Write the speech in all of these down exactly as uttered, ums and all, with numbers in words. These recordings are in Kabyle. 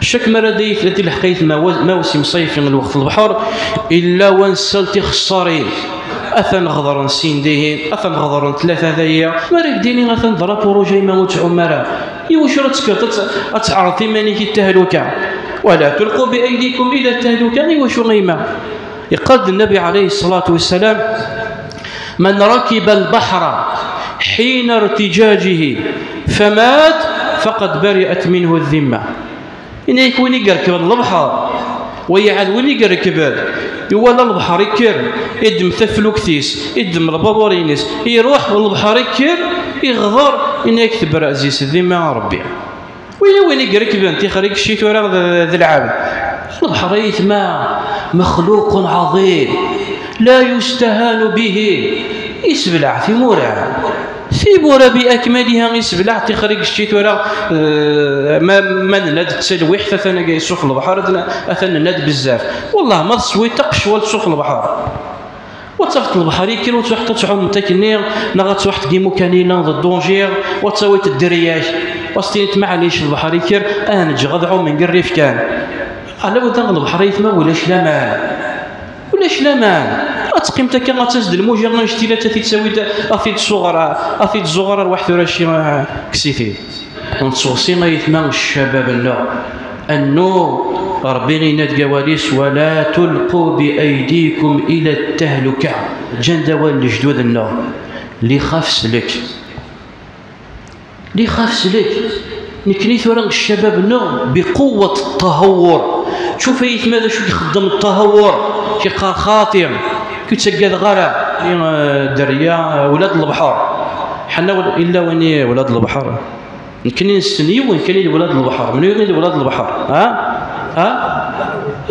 Chaque mi ara d-, ad ilḥeq ayetma wa-, ma ur s-imṣayef lweqt n lebḥer, illa wa nessal tixessarin. Atan ɣedren sin dihin, atan ɣedren tlata dayi. Ma ara k-d-ini atan d raporoǧ a yemma ur ttɛum ara. Iwacu ara tekkreḍ ad t-, ad tɛerḍeḍ iman-ik i ttehluka? ولا تلقوا بأيديكم إلى التهلكة. Iwacu a yemma? Yeqqar-d Nnabi alayhi ṣṣalatu wassalam: من ركب البحر حين ارتجاجه فمات فقد برئت منه الذمة. Ini-ak win i irekben lebḥer, wa iɛad win i irekben, iwala lebḥer ikker, iddem taflukt-is, iddem lbabur-ines, iruḥ lebḥer ikker, iɣder, ini-ak tebra zis ddima a Rebbi. Win, win i irekben tixri kecci tura d, d lɛebd. Lebḥer ay ayetma, مخلوق عظيم لا يستهان به. Isebleɛ timura. Timura bi akmaliha isebleɛ tixri kecci tura, eh, ma, ma nella-d d talwiḥt, atan aga isuq lebḥer, atan, atan nella-d bezzaf. Wallah, ma teswiḍ taqecwalt suq lebḥer. Wa tafeḍ lebḥer ikker, wa tṛuḥeḍ ad tɛumeḍ akkenni, neɣ ad tṛuḥeḍ deg imukan yellan d ddunjiṛ, wa tawiḍ dderya-k, wa s-tiniḍ: "Maɛlic, lebḥer ikker, ad neǧǧeɣ ad ɛumen deg rrif kan." Ala wa daɣ lebḥer ay ayetma ulac laman. Ulac laman. Ad teqqimeḍ akka, ad tas-d lmuja annect-ila, ad t-id-tawiḍ, ad t-id-tsuɣer, ad t-id-tzuɣer, rwaḥ tura ci, kkes-it-id. Nettweṣṣi ay ayetma ccabab-nneɣ, annu Rebbi yenna deg awal-is: "ولا تلقوا بأيديكم إلى التهلكة." Ǧǧan-d awal lejdud-nneɣ: "Li xaf slek, li xaf slek." Nekni tura ccabab-nneɣ بقوة التهور. Tcuf ay ayetma d acu i ixeddem التهور, yeqqar: "Xaṭi, ur ttaggadeɣ ara." Ni, eh, dderya, eh, ula d lebḥer. Ḥna ul-, illa wani ula d lebḥer. Nekni nessen yiwen kan i d ula d lebḥer. Menhu i d ula d lebḥer? Ha? Ha?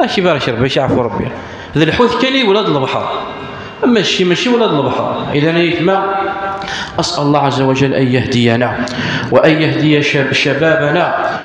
Ak ibarek Rebbi, ak iɛfu Rebbi. D lḥut kan i ula d lebḥer. Mačči, mačči ula d lebḥer. Idan ay ayetma, أسأل الله عز وجل أن يهدينا وأن يهدي شب-، شبابنا.